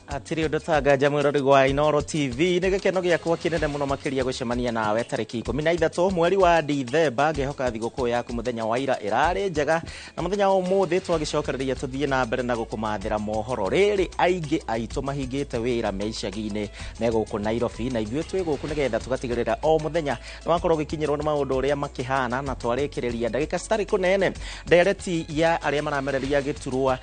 Hatirĩ ũndũ ta nganja mwĩrori wa Inooro TV. Nĩ gĩkeno gĩakwa kĩnene mũno makĩria gũcemania nawe tarĩki 13 mweri wa Dithemba. Ngĩhoka thigũkũ yaku mũthenya wa ira ĩrarĩ njega, na mũthenya wa ũmũthĩ twagĩcokereria tũthiĩ na mbere na gũkũmathĩra mohoro. Rĩrĩ aingĩ aitũ mahingĩte wĩra me icagi-inĩ me gũkũ Nairobi, na ithuĩ twĩ gũkũ nĩgetha tũgatigĩrĩra o mũthenya nĩ wakorwo ũgĩkinyĩrwo nĩ maũndũ ũrĩa makĩhana. Na twarĩkĩrĩria ndagĩka citarĩ kũnene ndereti ya arĩa maramereria gĩturwa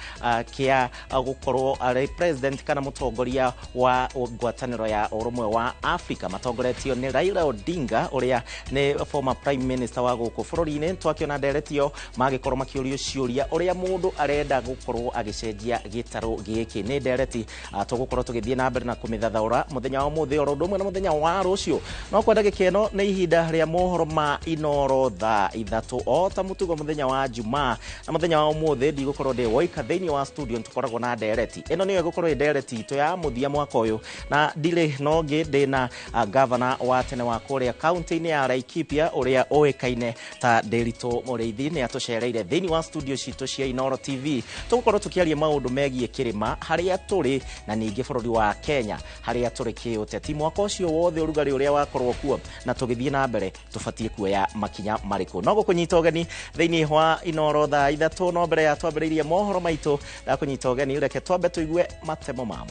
kĩa gũkorwo arĩ president kana mũtongoria wa ngwatanĩro ya ũrũmwe wa Africa, matongoretio nĩ Raila Odinga ũrĩa nĩ former prime minister wa gũkũ bũrũri-inĩ. Twakĩona ndereti ĩyo magĩkorwo makĩũrio ciũria ũrĩa mũndũ arenda gũkorwo agĩcenjia gĩtarũ gĩkĩ. Nĩ ndereti tũgũkorwo tũgĩthiĩ na mbere na kũmĩthathaũra mũthenya wa ũmũthĩ oro ũndũ ũmwe na mũthenya wa rũciũ. No kwa ndagĩka ĩno nĩ ihinda rĩa mohoro ma Inooro thaa 3 o ta mũtugo mũthenya wa Jumaa. Na mũthenya wa ũmũthĩ ndigũkorwo ndĩ woika thĩinĩ wa studio, nĩtũkoragwo na ndereti ĩno, nĩyo ĩgũkorwo ĩ ndereti itũ ya mũthia mwaka ũyũ, na ndirĩ no ngĩ ndĩ na gavana wa tene wa kũrĩa kaunti-inĩ ya Laikipia ũrĩa ũĩkaine ta Ndiritu Mũrĩithi. Nĩ atũcereire thĩinĩ wa studio citũ cia Inooro TV. Tũgũkorwo tũkĩaria maũndũ megiĩ kĩrĩma harĩa tũrĩ na ningĩ bũrũri wa Kenya harĩa tũrĩ kĩũteti mwaka ũcio wothe, ũrugarĩ ũrĩa wakorwo kuo, na tũgĩthiĩ na mbere tũbatiĩ kuoya makinya marĩkũ. No gũkũnyita ũgeni thĩinĩ wa Inooro thaa 3. No mbere ya twambĩrĩirie mohoro maitũ, ndakũnyita ũgeni reke twambe tũigue matemo mamo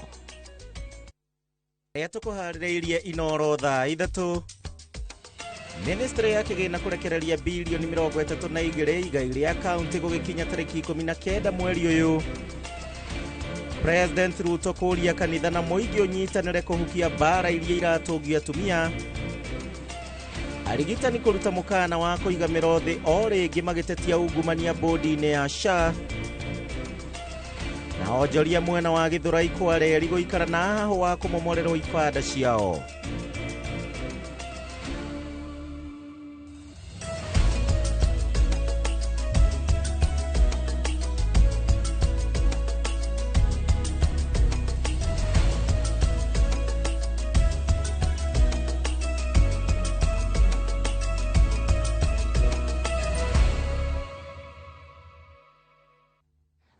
rĩa tũkũharĩrĩirie Inooro thaa 3. Ministry ya kĩgĩna kũrekereria bilioni 32 igai rĩa kaunti gũgĩkinya tarĩki 19 mweri ũyũ. President Ruto kũria kanitha na mũingĩ ũnyitanĩre kũhukia mbara iria iratũngio atumia. Arigitani kũruta mũkana wa kũiga mĩro thĩ o rĩngĩ magĩtetia ungumania bodi-inĩ ya SHA. Na onjoria mwena wa Gĩthũrai kwareri gũikara na hahũ wa kũmomorerwo ibanda ciao.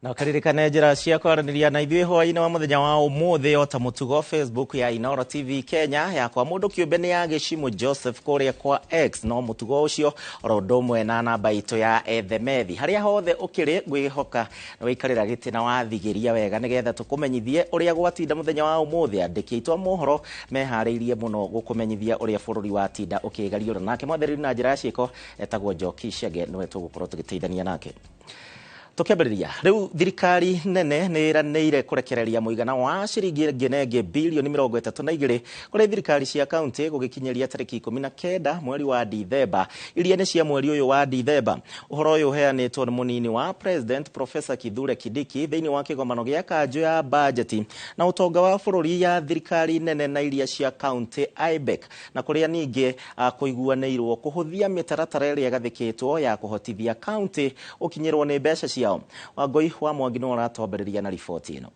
Na ũkaririkane njĩra cia kwaranĩria na ithuĩ hwaĩ-inĩ wa mũthenya wa ũmũthĩ o ta mũtugo. Facebook ya Inooro TV Kenya, yakwa mũndũ kĩũmbe nĩ ya Gĩcimũ Joseph kũrĩa kwa X, no mũtugo ũcio oro ũndũ ũmwe na namba itũ ya ethemethi. Harĩa hothe ũkĩrĩ, ngwĩhoka nĩ waikarĩra gĩtĩ na wathigĩria wega nĩgetha tũkũmenyithie ũrĩa gwatinda mũthenya wa ũmũthĩ. Andĩki aitũ a mohoro meharĩirie mũno gũkũmenyithia ũrĩa bũrũri watinda ũkĩgariũra, nake mwathereri na njĩra ya ciĩko etagwo Njoki Chege, nĩwe tũgũkorwo tũgĩteithania nake. Tũkĩambĩrĩria rĩu, thirikari nene nĩ ĩranĩire kũrekereria mũigana wa ciringi ngenenge bilioni 32 kũrĩ thirikari cia kaunti gũgĩkinyĩria tarĩki 19 mweri wa Dithemba, iria nĩ cia mweri ũyũ wa Dithemba. Ũhoro ũyũ ũheanĩtwo nĩ mũnini wa president Professor Kithure Kindiki thĩinĩ wa kĩgomano gĩa kanjũ ya bajeti na ũtonga wa bũrũri ya thirikari nene na iria cia kaunti IBEC, na kũrĩa ningĩ kũiguanĩirwo kũhũthia mĩtaratara ĩrĩa ĩgathĩkĩtwo ya kũhotithia kaunti ũkinyĩrwo nĩ mbeca ciao. Wangoi wa Mwangi nĩ aratwambĩrĩria na riboti ĩno.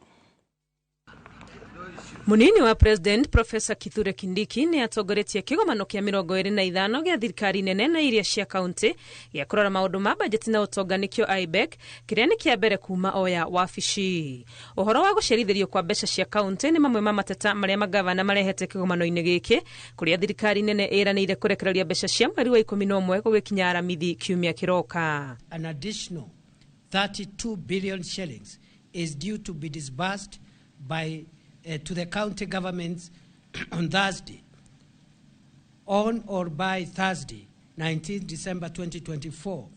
Munini wa President Professor Kithure Kindiki nĩ atongoretie kĩgomano kĩa 25 gĩa thirikari nene na iria cia kaunti gĩa kũrora maũndũ ma bajeti na ũtonga, nĩkĩo IBEC, kĩrĩa nĩ kĩa mbere kuma oya wabici. Ũhoro wa gũcerithĩrio kwa mbeca cia kaunti nĩ mamwe ma mateta marĩa magavana marehete kĩgomano-inĩ gĩkĩ, kũrĩa thirikari nene ĩranĩire kũrekereria mbeca cia mweri wa 11 gũgĩkinya Aramithi kiumia kĩroka. An additional 32 billion shillings is due to be disbursed by to the county governments on Thursday, on or by Thursday, 19 December 2024,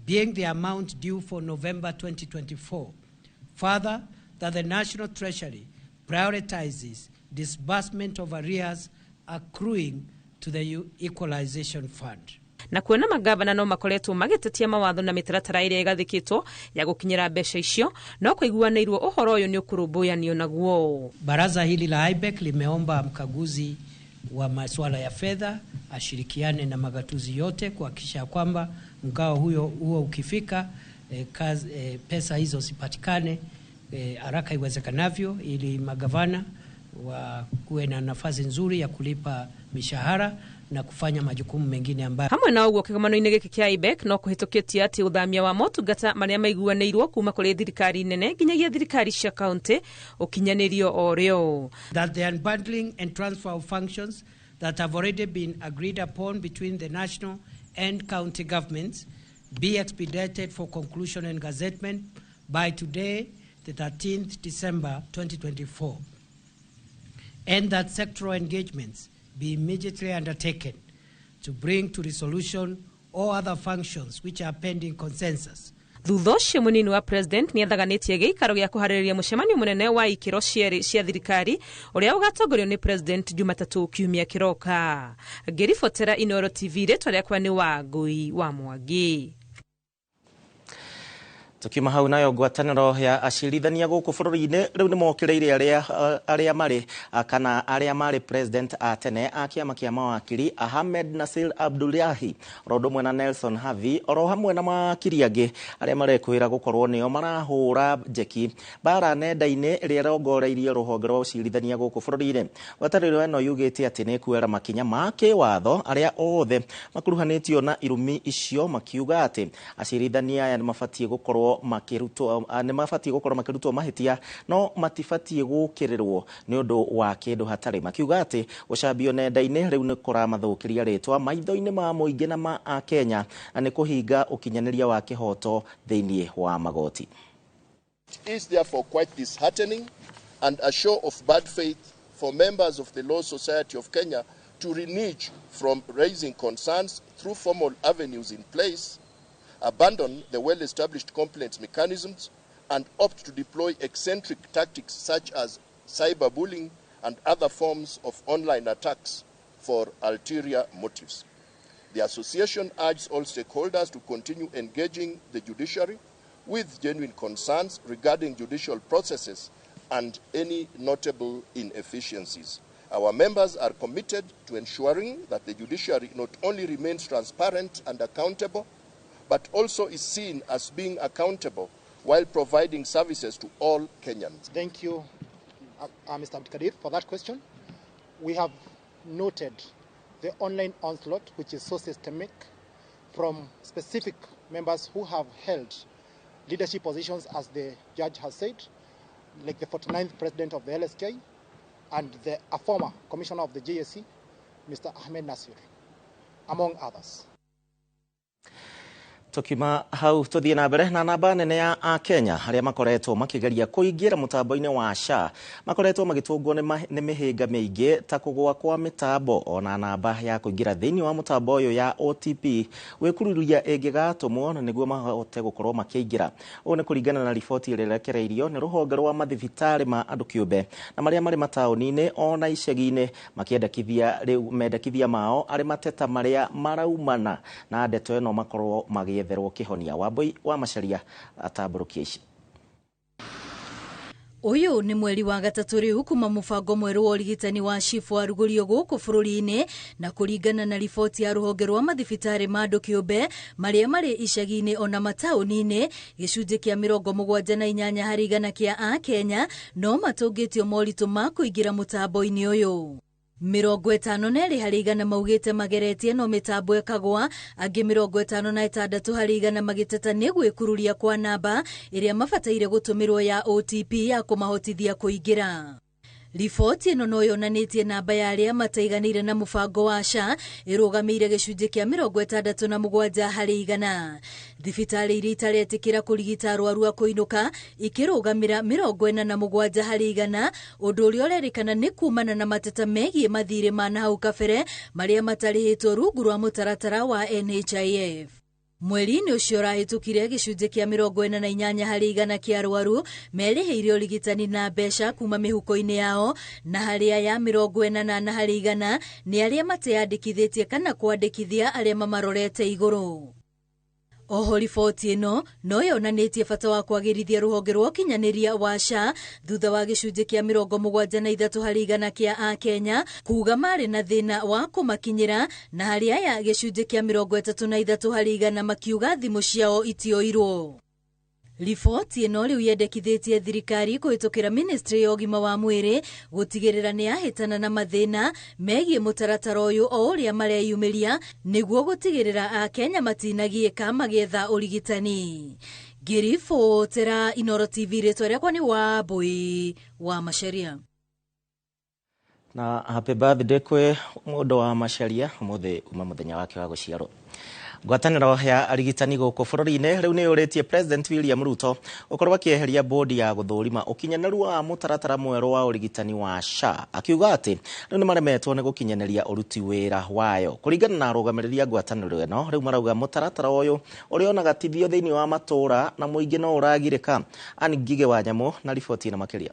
being the amount due for November 2024. Further, that the National Treasury prioritizes disbursement of arrears accruing to the Equalization Fund. Na kuona magavana no makoretwo magĩtetia mawatho na mĩtaratara ĩrĩa ĩgathĩkĩtwo ya gũkinyĩra mbeca icio, no kũiguanĩirwo ũhoro ũyũ nĩ ũkũrũmbũyanio naguo. Baraza hili la IBEC limeomba mkaguzi wa masuala ya fedha ashirikiane na magatuzi yote kuhakikisha kwamba mgao huyo huo ukifika, pesa hizo zipatikane haraka iwezekanavyo ili magavana wakuwe na nafasi nzuri ya kulipa mishahara na kufanya majukumu mengine ambayo. Hamwe na ũguo, kĩgomano-inĩ gĩkĩ kĩa IBEC no kũhĩtũkĩtio atĩ ũthamia wa motungata marĩa maiguanĩirwo kuma kũrĩ thirikari nene nginyagia thirikari cia kaunti ũkinyanĩrio o rĩo. That the unbundling and transfer of functions that have already been agreed upon between the national and county governments be expedited for conclusion and gazettement by today, the 13th December 2024, and that sectoral engagements be immediately undertaken to bring to resolution all other functions which are pending consensus. Thutha ũcio, mũnini wa president nĩ athaganĩtie gĩikaro gĩa kũharĩrĩria mũcemanio mũnene wa ikĩro cierĩ cia thirikari ũrĩa ũgatongorio nĩ president Jumatatũ kiumia kĩroka. Ngĩribotera Inoro TV, rĩtwa rĩakwa nĩ Wangũi wa Mwangi. Tukiuma hau, nayo ngwatanĩro ya acirithania gũkũ bũrũri-inĩ rĩu nĩ mokĩrĩire arĩa marĩ kana arĩa marĩ president a tene a kĩama kĩa mawakiri, Ahmed Nasir Abdullahi oro ũndũ ũmwe na Nelson Havi, oro hamwe na mawakiri angĩ arĩa marekwĩra gũkorwo nĩo marahũra njeki mbara nenda-inĩ ĩrĩa ĩrongoreirie rũhonge rwa ũcirithania gũkũ bũrũri-inĩ. Ngwatanĩro ĩno yugĩte atĩ nĩ ĩkuoera makinya ma kĩwatho arĩa othe makuruhanĩtio na irumi icio, makiuga atĩ acirithania aya nĩ mabatiĩ gũkorwo makĩrutwo nĩ mabatiĩ gũkorwo makĩrutwo mahĩtia no matibatiĩ gũkĩrĩrwo nĩ ũndũ wa kĩndũ hatarĩ, makiuga atĩ gũcambio nenda-inĩ rĩu nĩ kũramathũkĩria rĩtwa maitho-inĩ ma mũingĩ na ma Akenya na nĩ kũhinga ũkinyanĩria wa kĩhoto thĩinĩ wa magoti. It is therefore quite disheartening and a show of bad faith for members of the Law Society of Kenya to renege from raising concerns through formal avenues in place, abandon the well-established complaints mechanisms, and opt to deploy eccentric tactics such as cyberbullying and other forms of online attacks for ulterior motives. The association urges all stakeholders to continue engaging the judiciary with genuine concerns regarding judicial processes and any notable inefficiencies. Our members are committed to ensuring that the judiciary not only remains transparent and accountable, but also is seen as being accountable while providing services to all Kenyans. Thank you, Mr. Abdikadir, for that question. We have noted the online onslaught, which is so systemic, from specific members who have held leadership positions, as the judge has said, like the 49th president of the LSK and a former commissioner of the JSC, Mr. Ahmed Nasir, among others. Tukiuma hau, tuthiĩ na mbere na namba nene ya Akenya arĩa makoretwo makĩgeria kũingĩra mũtambo-inĩ wa SHA makoretwo magĩtũngwo nĩ mĩhĩnga mĩingĩ ta kũgũa kwa mĩtambo, ona namba ya kũingĩra thĩinĩ wa mũtambo ũyũ ya OTP gwĩkururia ĩngĩgatũmwo na nĩguo mahote gũkorwo makĩingĩra. Ũũ nĩ kũringana na riboti ĩrĩa ĩrekereirio nĩ rũhonge rwa mathibitarĩ ma andũ kĩũmbe na marĩa marĩ mataũni-inĩ ona icagi-inĩ, makĩendekithia rĩu mendekithia mao arĩ mateta marĩa maraumana na ndeto ĩno makorwo magĩetherwo kĩhonia. Wambui wa Macaria atambũrũkia ici. Ũyũ nĩ mweri wa gatatũ rĩu kuma mũbango mwerũ wa ũrigitani wa SHIF warugũrio gũkũ bũrũri-inĩ, na kũringana na riboti ya rũhonge rwa mathibitarĩ ma andũ kĩũmbe marĩa marĩ icagi-inĩ ona mataũni-inĩ, gĩcunjĩ kĩa 78% kĩa Akenya no matũngĩtio moritũ ma kũingĩra mũtambo-inĩ ũyũ. 52% maugĩte mageretie no mĩtambo ĩkagwa, angĩ 56% magĩteta nĩ gwĩkururia kwa namba ĩrĩa mabataire gũtũmĩrwo ya OTP ya kũmahotithia kũingĩra. Riboti ĩno no yonanĩtie namba ya arĩa mataiganĩire na mũbango wa SHA ĩrũgamĩire gĩcunjĩ kĩa 67%. Thibitarĩ iria itaretĩkĩra kũrigita arwaru a kũinũka ikĩrũgamĩra 47%, ũndũ ũrĩa ũrerĩkana nĩ kumana na mateta megiĩ mathirĩ ma nahau kabere marĩa matarĩhĩtwo rungu rwa mũtaratara wa NHIF. Mweri-inĩ ũcio ũrahĩtũkire, gĩcunjĩ kĩa 48% kĩa arwaru merĩhĩire ũrigitani na mbeca kuma mĩhuko-inĩ yao, na harĩ aya 88% nĩ arĩa mateyandĩkithĩtie kana kwandĩkithia arĩa mamarorete igũrũ. Oho riboti ĩno no yonanĩtie bata wa kwagĩrithia rũhonge rwa ũkinyanĩria wa SHA thutha wa gĩcunjĩ kĩa 73% kĩa Akenya kuga marĩ na thĩna wa kũmakinyĩra, na harĩ aya gĩcunjĩ kĩa 33% makiuga thimũ ciao itioirwo. Riboti ĩno rĩu yendekithĩtie thirikari kũhĩtũkĩra ministry ya ũgima wa mwĩrĩ gũtigĩrĩra nĩ yahĩtana na mathĩna megiĩ mũtaratara ũyũ o ũrĩa mareyumĩria nĩguo gũtigĩrĩra Akenya matinagiĩka magĩetha ũrigitani. Ngĩribotera Inooro TV, rĩtwa rĩakwa nĩ Wambui wa Macharia. Na happy birthday kwĩ mũndũ wa Macharia, ũmũthĩ uma mũthenya wake wa gũciarwo. Ngwatanĩro ya arigitani gũkũ bũrũri-inĩ rĩu nĩ yũrĩtie President William Ruto gũkorwo akĩeheria bodi ya gũthũrima ũkinyanĩru wa mũtaratara mwerũ wa ũrigitani wa SHA, akiuga atĩ rĩu nĩ maremetwo nĩ gũkinyanĩria ũruti wĩra wayo. Kũringana na arũgamĩrĩri a ngwatanĩro ĩno, rĩu marauga mũtaratara ũyũ ũrĩa onaga tithio thĩinĩ wa matũũra na mũingĩ no ũragirĩka. Ann Ngigĩ wa Nyamũ na riboti ĩno makĩria.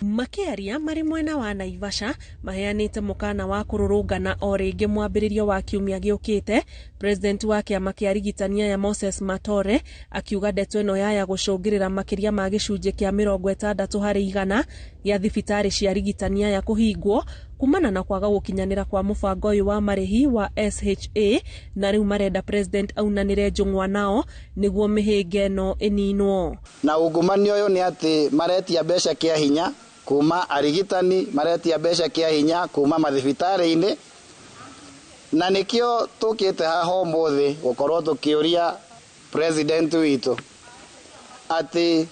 Makĩaria marĩ mwena wa Naivasha maheanĩte mũkana wa kũrũrũngana o rĩngĩ mwambĩrĩrio wa kiumia gĩũkĩte. President wa kĩama kĩa arigitani aya Moses Matore akiuga ndeto ĩno yaya gũcũngĩrĩra makĩria ma gĩcunjĩ kĩa 60% gĩa thibitarĩ cia arigitani aya kũhingwo kumana na kwaga gũkinyanĩra kwa mũbango ũyũ wa marĩhi wa SHA, na rĩu marenda President aunanĩre njũng'wa nao nĩguo mĩhĩnga ĩno ĩninwo. Na ungumania ũyũ nĩ atĩ maretia mbeca kĩa hinya kuma arigitani, maretia mbeca kĩa hinya kuma mathibitarĩ-inĩ, na nĩkĩo tũkĩte haha ũmũthĩ gũkorwo tũkĩũria president witũ atĩ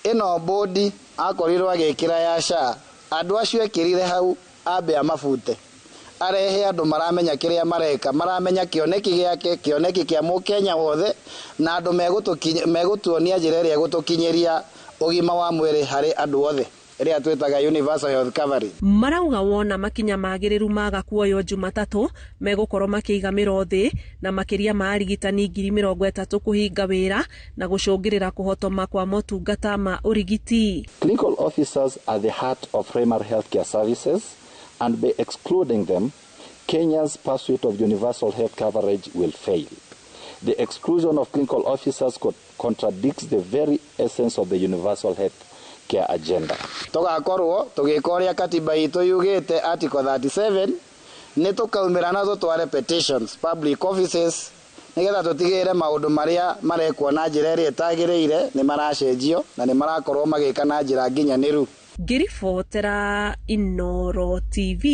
ĩno bodi akorirwo agĩkĩra ya SHA, andũ acio ekĩrire hau ambe amabute, arehe andũ maramenya kĩrĩa mareka, maramenya kĩoneki gĩake, kĩoneki kĩa mũkenya wothe, na andũ megũtuonia njĩra ĩrĩa ĩgũtũkinyĩria ũgima wa mwĩrĩ harĩ andũ othe, ĩrĩa twĩtaga universal health coverage. Marauga wona makinya magĩrĩru maga kuoywo Jumatatũ megũkorwo makĩiga mĩro thĩ na makĩria ma arigitani 30,000 kũhinga wĩra na gũcũngĩrĩra kũhotoma kwa motungata ma ũrigiti. Clinical officers are the heart of primary healthcare services, and by excluding them, Kenya's pursuit of universal health coverage will fail. The exclusion of clinical officers contradicts the very essence of the universal health care agenda. Tũgakorwo tũgĩka ũrĩa katiba itũ yugĩte Article 37, nĩ tũkaumĩra na tũtware petitions public offices nĩgetha tũtigĩrĩre maũndũ marĩa marekwo na njĩra ĩrĩa ĩtagĩrĩire nĩ maracenjio na nĩ marakorwo magĩka na njĩra nginyanĩru. Ngĩribotera Inooro TV,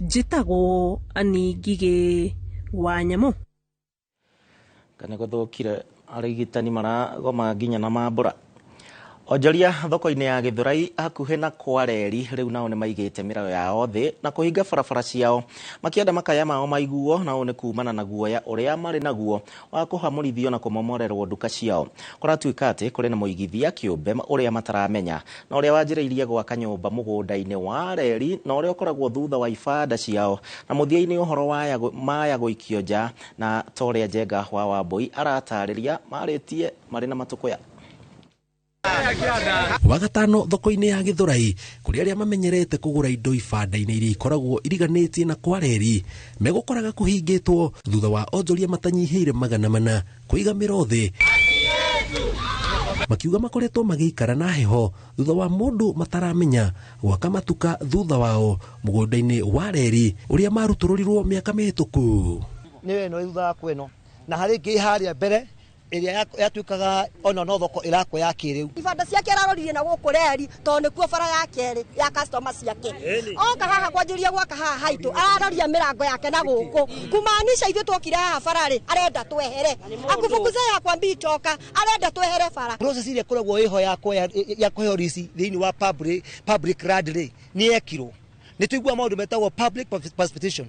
njĩtagwo Ann Ngigĩ wa Nyamũ. Kana gũthũkire arigitani maragoma nginya na mambũra. Onjoria thoko-inĩ ya Gĩthũrai hakuhĩ na kwa reri rĩu nao nĩ maigĩte mĩraũ yao thĩ na kũhinga barabara ciao makĩenda makaya mao maiguo, na ũũ nĩ kumana na guoya ũrĩa marĩ naguo wa kũhamũrithio na kũmomorerwo nduka ciao. Kũratuĩka atĩ kũrĩ na mũigithia kĩũmbe ũrĩa mataramenya na ũrĩa wanjĩrĩirie gwaka nyũmba mũgũnda-inĩ wa reri na ũrĩa ũkoragwo thutha wa ibanda ciao, na mũthia-inĩ ũhoro maya gũikio nja, na ta ũrĩa Njenga wa Wambui aratarĩria marĩtie marĩ na matũkũya. Wagatano thoko-inĩ ya Gĩthũrai kũrĩ arĩa mamenyerete kũgũra indo ibanda-inĩ iria ikoragwo iriganĩtie na kwa reri megũkoraga kũhingĩtwo thutha wa onjoria matanyihĩire 400 kũiga mĩro thĩ, makiuga makoretwo magĩikara na heho thutha wa mũndũ mataramenya gwaka matuka thutha wao mũgũnda-inĩ wa reri ũrĩa marutũrũrirwo mĩaka mĩhĩtũku. Nĩ ĩno thutha wa kwĩno na harĩ ngĩ harĩa mbere ĩrĩa yatuĩkaga ona no thoko ĩrakwo ya kĩrĩu. Ibanda ciake ararorire na gũkũ reri tondũ nĩkuo bara ya kerĩ ya customer ciake. Oka haha kwanjĩrĩria gwaka haha haitũ araroria mĩrango yake na gũkũ, kumaanisha ithuĩ twokire haha bara rĩ arenda twehere, akufukuza yakwambi toka arenda twehere bara. Process ĩrĩa ĩkoragwo ĩho ya kũheo risi thĩinĩ wa public land rĩ nĩ yekirwo. Nĩ tũiguaga maũndũ metagwo public participation.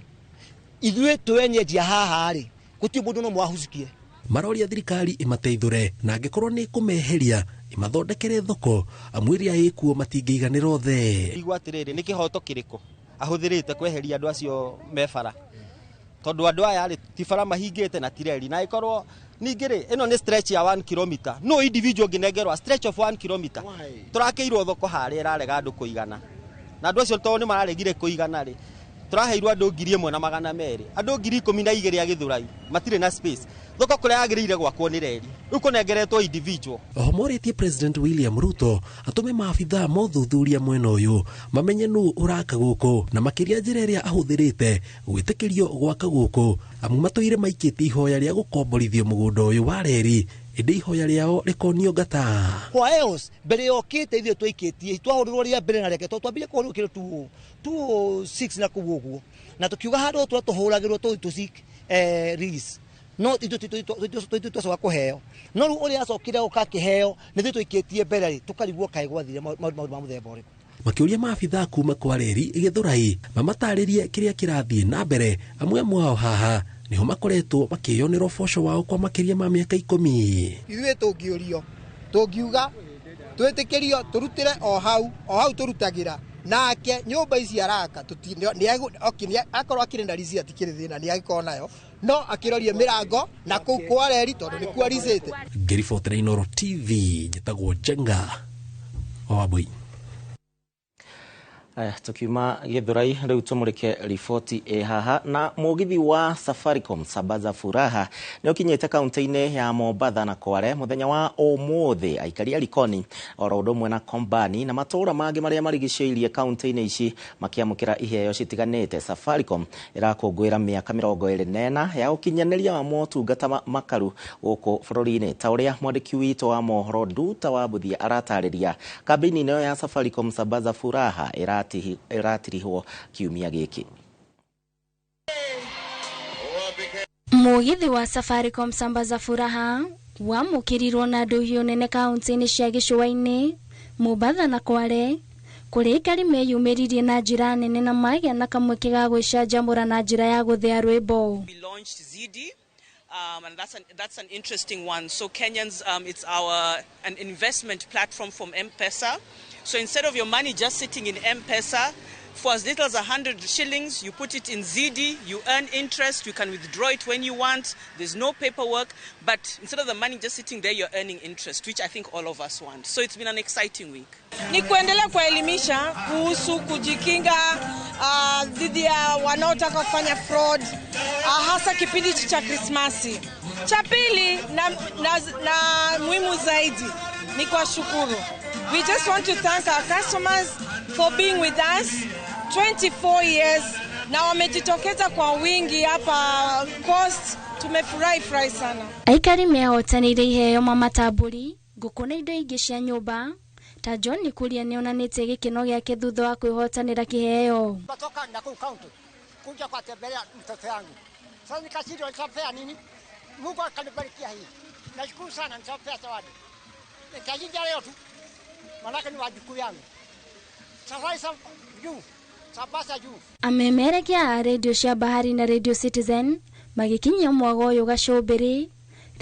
Ithuĩ twenyenjia haha rĩ gũtirĩ mũndũ no mwahucikie. Maroria thirikari imateithũre na angĩkorwo nĩ kũmeheria imathondekere thoko amu ĩrĩa ĩkuo matingĩiganĩra othe. Igua atĩrĩrĩ, nĩ kĩhoto kĩrĩkũ ahũthĩrĩte kweheria andũ acio me bara, tondũ andũ aya rĩ ti bara mahingĩte na ti reri, na ĩkorwo ningĩ rĩ ĩno nĩ stretch ya 1 kilometer, no individual ngĩnengerwa stretch of 1 kilometer. Tũrakĩirwo thoko harĩa ĩrarega andũ kũigana, na andũ acio tondũ nĩ mararegire kũigana rĩ tũraheirwo andũ 1,200, andũ 12,000 a Gĩthũrai matirĩ na space. Thoko kũrĩa yagĩrĩire gwakwo nĩ reri rĩu kũnengeretwo individual. Oho morĩtie President William Ruto atũme maabithaa mothuthuria mwena ũyũ mamenye nũ ũraka gũkũ na makĩria njĩra ĩrĩa ahũthĩrĩte gwĩtĩkĩrio gwaka gũkũ, amu matũire maikĩtie ihoya rĩa gũkomborithio mũgũnda ũyũ wa reri Ĩndĩ ihoya rĩao rĩkonio ngata. Kwa EOS mbere yokĩte ithuĩ twaikĩtie twahũrirwo rĩa mbere na rĩake tondũ twambire kũhũrwo kĩndũ 206 na kũu ũguo, na tũkiuga handũ tũrĩa tũhũragĩrwo tũthiĩ tũ seek release, no ithuĩ twacoka kũheo, no rĩu ũrĩa acokire gũka akĩheo nĩ ithuĩ tũikĩtie mbere rĩ, tũkarigwo kaĩ gwathire maũndũ ma mũthemba ũrĩkũ. Makĩũria maabithaa kuma kwa reri Gĩthũrai mamatarĩrie kĩrĩa kĩrathiĩ na mbere. Amwe mwao haha niho makoretwo makĩyonera ũboco wao kwa makĩria ma mĩaka 10. Ithuĩ tũngĩũrio tũngiuga twĩtĩkĩrio tũrutĩre o hau o hau tũrutagĩra nake nyũmba ici araka, akorwo akĩrĩ na rici atikĩrĩ thĩna, nĩ agĩkorwo nayo, no akĩrorie mĩrango na kũu kwa reri tondũ nĩkuo aricĩte. Ngĩribotera Inooro TV, njĩtagwo Njenga wa Wambui. Aya, tukiuma Githurai riu tumurike riboti ĩ haha. Na mugithi wa Safaricom Sambaza Furaha nĩ ũkinyĩte kaunti-inĩ ya Mombatha na Kware mũthenya wa ũmũthĩ. Aikari a Likoni oro ũndũ ũmwe na Kombani na matũũra mangĩ marĩa marigicĩirie kaunti-inĩ ici makĩamũkĩra iheo citiganĩte. Safaricom ĩrakũngũĩra mĩaka 24 ya ũkinyanĩria wa motungata makaru gũkũ bũrũri-inĩ, ta ũrĩa mwandĩki witũ wa mohoro Nduta wa Buthia aratarĩria. Kambĩini ĩno ya Safaricom Sambaza Furaha ĩratirihwo kiumia gĩkĩ. Mũgithi wa Safaricom Sambaza Furaha wamũkĩrirwo na ndũhiũ nene kaunti-inĩ cia Gĩcũa-inĩ, Mombatha na Kware, kũrĩa aikari meyumĩririe na njĩra nene na magĩa na kamweke ga gwĩcanjamũra na njĩra ya gũthĩa rwĩmbo. We launched Zidi, and that's an interesting one. So Kenyans, it's our an investment platform from M-Pesa. So instead of your money just sitting in M-Pesa, for as little as 100 shillings, you put it in Zidi, you earn interest, you can withdraw it when you want, there's no paperwork, but instead of the money just sitting there, you're earning interest, which I think all of us want. So it's been an exciting week. Ni kuendelea kuelimisha kuhusu kujikinga dhidi ya wanaotaka kufanya fraud, hasa kipindi cha Krismasi. Cha pili na muhimu zaidi ni kuwashukuru. We just want to thank our customers for being with us 24 years na wamejitokeza kwa wingi hapa Coast. Tumefurahi furahi sana. Aikari mehotanĩire iheo mamatambũri, ngũkũ na indo ingĩ cia nyũmba. Ta John Kuria nĩonanĩtie gĩkeno gĩake thutha wa kwĩhotanĩra kĩheo. Kutoka Nakuru County kuja kuwatembelea mtoto yangu. Sasa nikashindwa nitampea nini? Mungu akanibarikia hii. Nashukuru sana, nitampea zawadi. Nitajija leo tu. Manake ni wajukuu yangu. Sasa juu, Sambasa juu. Amemerekia a radio cia Bahari na Radio Citizen magĩkinyia mwago ũyũ gacũmbĩrĩ.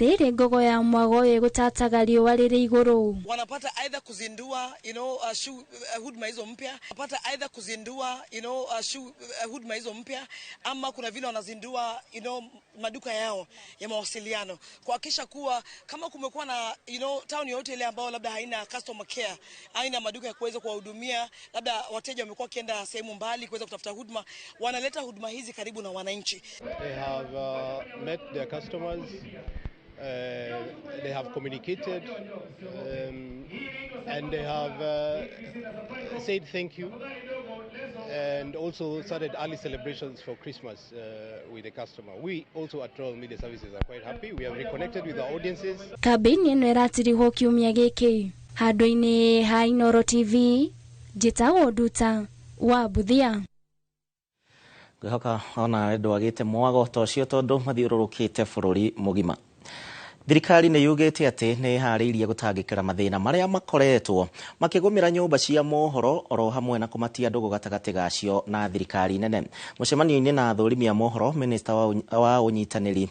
Rĩrĩ ngogo ya mwago ũyũ ĩgũtataga riũa rĩrĩ igũrũ. Wanapata either kuzindua huduma hizo mpya, wanapata either kuzindua huduma hizo mpya, ama kuna vile wanazindua maduka yao ya mawasiliano, kuhakikisha kuwa kama kumekuwa na town yoyote ile ambayo labda haina customer care, haina maduka ya kuweza kuwahudumia, labda wateja wamekuwa wakienda sehemu mbali kuweza kutafuta huduma, wanaleta huduma hizi karibu na wananchi. They have met their customers. They have communicated, and they have said thank you, and also started early celebrations for Christmas with the customer. We also at Royal Media Services are quite happy. We have reconnected with our audiences. Kambĩini ĩno ĩratirihwo kiumia gĩkĩ. Handũ-inĩ ha Inooro TV, njĩtagwo Nduta wa Buthia. Ngwĩhoka ona ndwagĩte mwago ta ũcio tondũ mathiũrũrũkĩte bũrũri mũgima. Thirikari nĩ yugĩte atĩ nĩ ĩharĩirie gũtangĩkĩra mathĩna marĩa makoretwo makĩgũmĩra nyũmba cia mohoro oro hamwe na kũmatia ndũgũ gatagatĩ gacio na thirikari nene. Mũcemanio-inĩ na athũrimi a mohoro, minista wa ũnyitanĩri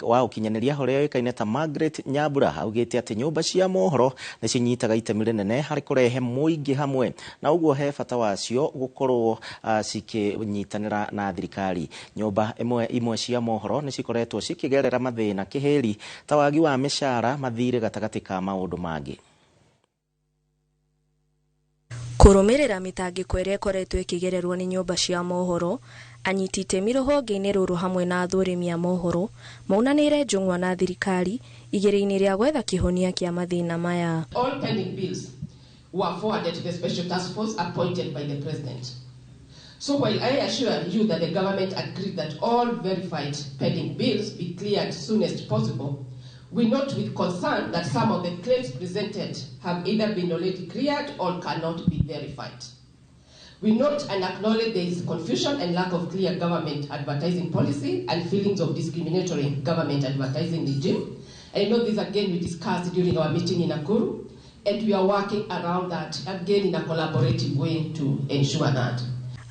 wa ũkinyanĩria ũrĩa ũĩkaine ta Margaret Nyambura augĩte atĩ nyũmba cia mohoro nĩ cinyitaga itemi rĩnene harĩ kũrehe mũingĩ hamwe, na ũguo he bata wacio gũkorwo cikĩnyitanĩra na thirikari. Nyũmba imwe cia mohoro nĩ cikoretwo cikĩgerera mathĩna kĩhĩri ta wagi wa mĩcara, mathirĩ gatagatĩ ka maũndũ mangĩ. Kũrũmĩrĩra mĩtangĩko ĩrĩa ĩkoretwo ĩkĩgererwo nĩ nyũmba cia mohoro, anyiti itemi rũhonge-inĩ rũrũ hamwe na athũrimi a mohoro maunanĩire njũng'wa na thirikari igĩrĩ-inĩ rĩa gwetha kĩhonia kĩa mathĩna maya. All pending bills were forwarded to the special task force appointed by the president. So while I assure you that the government agreed that all verified pending bills be cleared soonest possible, We note with concern that some of the claims presented have either been already cleared or cannot be verified. We note and acknowledge there is confusion and lack of clear government advertising policy and feelings of discriminatory government advertising regime. And you know this again we discussed during our meeting in Nakuru, and we are working around that again in a collaborative way to ensure that.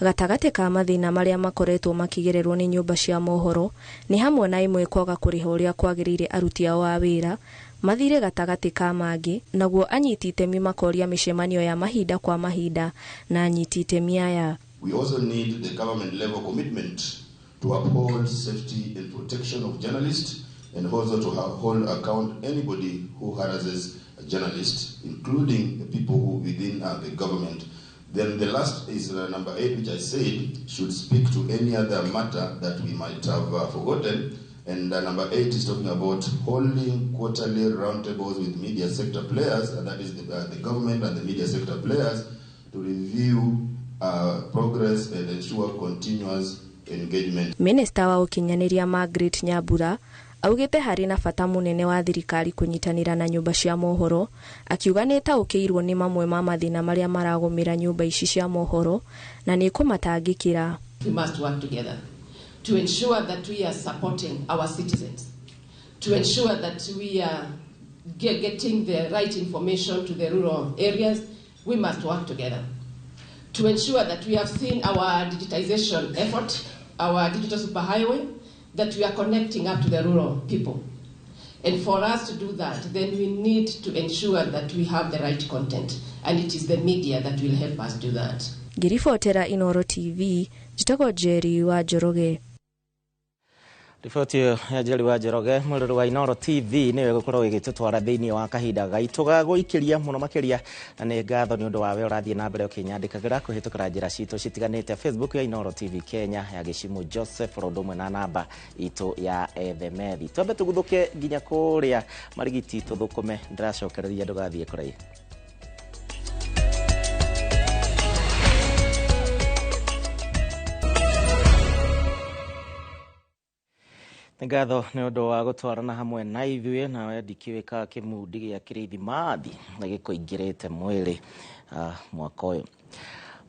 Gatagatĩ ka mathĩna marĩa makoretwo makĩgererwo nĩ nyũmba cia mohoro nĩ hamwe na imwe kwaga kũrĩha ũrĩa kwagĩrĩire aruti ao a wĩra mathirĩ gatagatĩ ka mangĩ, naguo anyiti itemi makoria mĩcemanio ya mahinda kwa mahinda na anyiti itemi aya. We also need the government level commitment to uphold safety and protection of journalists and also to hold account anybody who harasses a journalist, including the people who within the government. Then the last is number 8, which I said should speak to any other matter that we might have forgotten. And number 8 is talking about holding quarterly roundtables with media sector players, and that is the government and the media sector players, to review progress and ensure continuous engagement. Minister wa ũkinyanĩria Margaret Nyambura augĩte harĩ na bata mũnene wa thirikari kũnyitanĩra na nyũmba cia mohoro, akiuga nĩ ĩtaũkĩirwo nĩ mamwe ma mathĩna marĩa maragũmĩra nyũmba ici cia mohoro na nĩ ĩkũmatangĩkĩra. We must work together to ensure that we are supporting our citizens, to ensure that we are getting the right information to the rural areas. We must work together to ensure that we have seen our digitization effort, our digital superhighway, that we are connecting up to the rural people. And for us to do that, then we need to ensure that we have the right content, and it is the media that will help us do that. Ngĩribotera Inoro TV, njĩtagwo Njeri wa Njoroge. Riboti ya Njeri wa Njoroge mwĩrori wa Inoro TV nĩwe gũkorwo ĩgĩtũtwara thĩinĩ wa kahinda gaitũ ga gũikĩria mũno makĩria, na nĩ ngatho nĩ ũndũ wawe ũrathiĩ na mbere ũkĩnyandĩkagĩra kũhĩtũkĩra njĩra citũ citiganĩte, Facebook ya Inoro TV Kenya ya Gĩcimu Joseph ũndũ ũmwe na namba itũ ya ethemethi. Twambe tũguthũke nginya kũrĩa Marigiti tũthũkũme, ndĩracokereria ndũgathiĩ kũraihu. Ngatho nĩ ũndũ wa gũtwarana hamwe na ithuĩ, nawe ndikĩũĩ kĩmundi gĩa kĩrithimathi na gĩkũingĩrĩte mwĩrĩ mwaka ũyũ.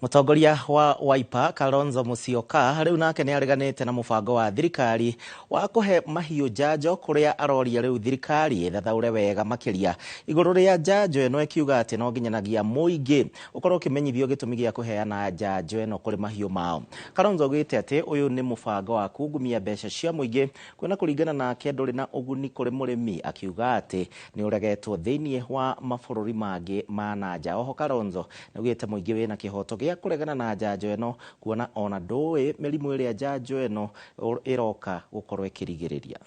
Mũtongoria wa Wiper Kalonzo Musyoka rĩu nake nĩ areganĩte na mũbango wa thirikari wa kũhe mahiũ njanjo, kũrĩa aroria rĩu thirikari ĩthathaũre wega makĩria igũrũ rĩa njanjo ĩno, ĩkiuga atĩ no nginyanagia mũingĩ ũkorwo ũkĩmenyithio gĩtũmi gĩa kũheana njanjo ĩno kũrĩ mahiũ mao. Kalonzo augĩte atĩ ũyũ nĩ mũbango wa kungumia mbeca cia mũingĩ, kuona kũringana nake ndũrĩ na ũguni kũrĩ mũrĩmi, akiuga atĩ nĩ ũregetwo thĩinĩ wa mabũrũri mangĩ ma na nja. Oho Kalonzo nĩ augĩte mũingĩ wĩna kĩhoto gĩa kũregana na njanjo ĩno, kuona ona ndũĩ mĩrimũ ĩrĩa njanjo ĩno ĩroka gũkorwo ĩkĩrigĩrĩria.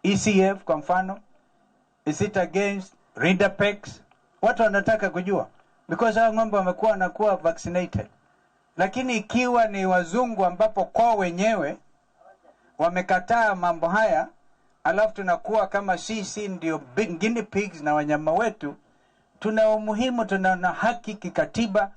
ECF kwa mfano, is it against Rinderpex? Watu wanataka kujua because hao ng'ombe wamekuwa wanakuwa vaccinated, lakini ikiwa ni wazungu ambapo kwao wenyewe wamekataa mambo haya, alafu tunakuwa kama sisi ndio big guinea pigs na wanyama wetu, tuna umuhimu, tuna haki kikatiba.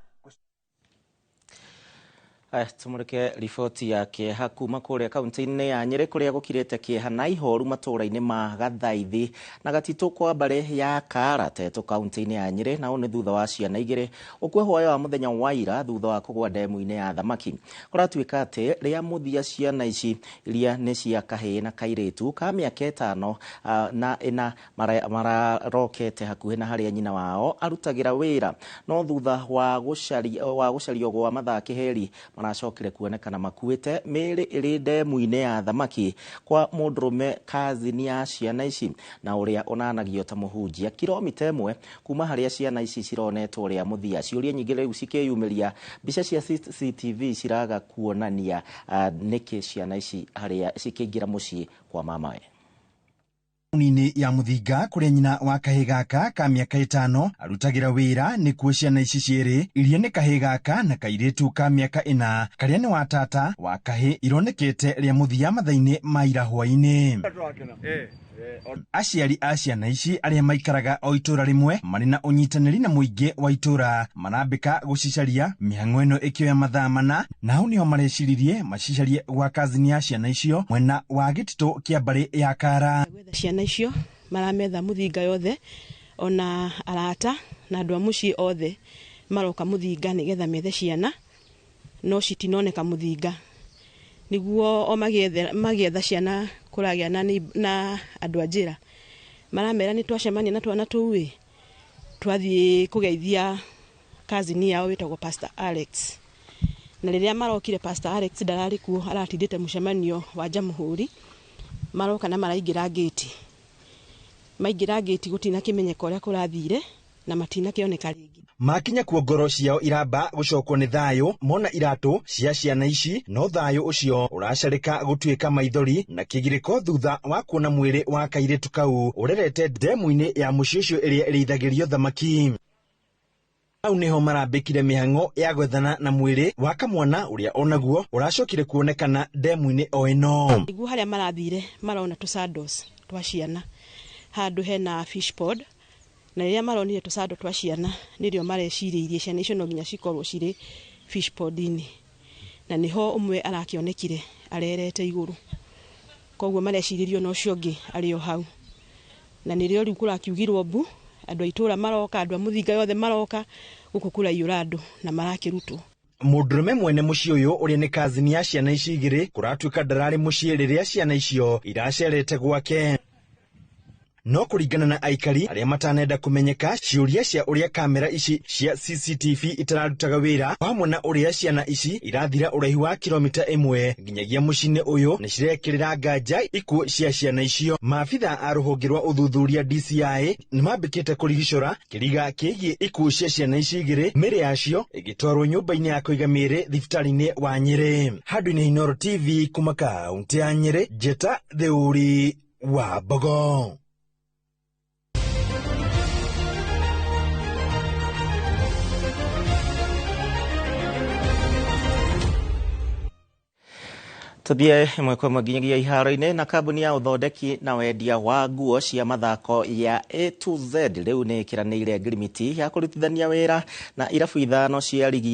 Tumũrĩke riboti ya kĩeha kuma kũrĩa kaunti-inĩ ya Nyĩrĩ kũrĩa gũkirĩte kĩeha na ihoru matũũra-inĩ ma Gathaithi na Gatitũ kwa mbarĩ ya Karatetũ kaunti-inĩ ya Nyĩrĩ, na ũũ nĩ thutha wa ciana igĩrĩ gũkua hwaĩ wa mũthenya wa ira thutha wa kũgũa ndemu-inĩ ya thamaki. Kũratuĩka atĩ rĩa mũthia ciana ici iria nĩ cia kahĩĩ na kairĩtu ka mĩaka 5 na 4 mararokete hakuhĩ na harĩa nyina wao arutagĩra wĩra, no thutha wa gũcario gwa mathaa kĩheri maracokire kuonekana makuĩte mĩĩrĩ ĩrĩ ndemu-inĩ ya thamaki kwa mũndũrũme kazini ya ciana ici na ũrĩa onanagio ta mũhunjia kilomita 1 kuma harĩa ciana ici cironetwo rĩa mũthia. Ciũria nyingĩ rĩu cikĩyumĩria, mbica cia CCTV ciraga kuonania nĩkĩ ciana ici harĩa cikĩingĩra mũciĩ kwa mamawe. Taũni-inĩ ya Mũthinga kũrĩa nyina wa kahĩĩ gaka ka mĩaka 5 arutagĩra wĩra nĩkuo ciana ici cierĩ iria nĩ kahĩĩ gaka na kairĩtu ka mĩaka 4 karĩa nĩ wa tata wa kahĩĩ ironekete rĩa mũthia mathaa-inĩ ma ira hwaĩ-inĩ. Aciari a ciana ici arĩa maikaraga o itũra rĩmwe marĩ na ũnyitanĩri na mũingĩ wa itũra marambĩka gũcicaria mĩhang'o ĩno ĩkĩoya mathaa 4, na hau nĩho mareciririe macicarie gwa kazini ya ciana icio mwena wa gĩtitũ kĩa mbarĩ ya Kara. Ciana icio Marametha Muthinga yothe, ona arata na andũ a mũciĩ othe maroka Muthinga nĩgetha methe ciana, no citinoneka Muthinga. Nĩguo o magĩetha ciana kũragĩa na andũ a njĩra maramera nĩ twacemania na twana tũu ĩ, twathiĩ kũgeithia cousin yao wĩtagwo Pastor Alex. Na rĩrĩa marokire Pastor Alex ndararĩ kuo, aratindĩte mũcemanio wa Jamhuri. Maroka na maraingĩra ngĩti, maingĩra ngĩti gũtinakĩmenyeka ũrĩa kũrathire na matinakĩoneka rĩngĩ. Makinya kuo ngoro ciao iramba gũcokwo nĩ thayũ mona iratũ cia ciana ici, no thayũ ũcio ũracarĩka gũtuĩka maithori na kĩgirĩko thutha wa kuona mwĩrĩ wa kairĩtu kau ũrerete ndemu-inĩ ya mũciĩ ũcio ĩrĩa ĩrĩithagĩrio thamaki. Hau nĩho marambĩkire mĩhang'o ya gwethana na mwĩrĩ wa kamwana ũrĩa onaguo ũracokire kuonekana ndemu-inĩ o ĩno. Nĩguo harĩa marathire marona tũsandos twa ciana handũ hena fish pond, na rĩrĩa maronire tũcando twa ciana nĩrĩo marecirĩirie ciana icio no nginya cikorwo cirĩ fish pond-inĩ, na nĩho ũmwe arakĩonekire arerete igũrũ, koguo marecirĩrio na ũcio ũngĩ arĩ o hau. Na nĩrĩo rĩu kũrakiugirwo mbu, andũ a itũũra maroka, andũ a Muthinga yothe maroka gũkũ kũraiyũra andũ na marakĩrutwo. Mũndũrũme mwene mũciĩ ũyũ ũrĩa nĩ kazini ya ciana ici igĩrĩ kũratuĩka ndararĩ mũciĩ rĩrĩa ciana icio iracerete gwake. No kũringana na aikari arĩa matanenda kũmenyeka, ciũria cia ũrĩa kamera ici cia CCTV itararutaga wĩra hamwe na ũrĩa ciana ici irathira ũraihu wa kilomita 1 nginyagia mũciĩ-inĩ ũyũ nĩ cirekĩrĩra nganja ikuũ cia ciana icio. Maabitha a rũhonge rwa ũthuthuria DCI nĩ mambĩkĩte kũrigicũra kĩriga kĩgiĩ ikuũ cia ciana ici igĩrĩ, mĩĩrĩ yacio ĩgĩtwarwo nyũmba-inĩ ya kũiga mĩĩrĩ thibitarĩ-inĩ wa Nyĩrĩ. Handũ-inĩ Inooro TV kuma kaũntĩ ya Nyĩrĩ, Njĩta Theuri wa Mbogo. Tuthie ĩmwe kwa ĩmwe nginyagia iharo-inĩ. Na kambuni ya ũthondeki na wendia wa nguo cia mathako ya A to Z rĩu nĩ ĩkĩranĩire ngirimiti ya kũrutithania wĩra na irabu 5 cia rigi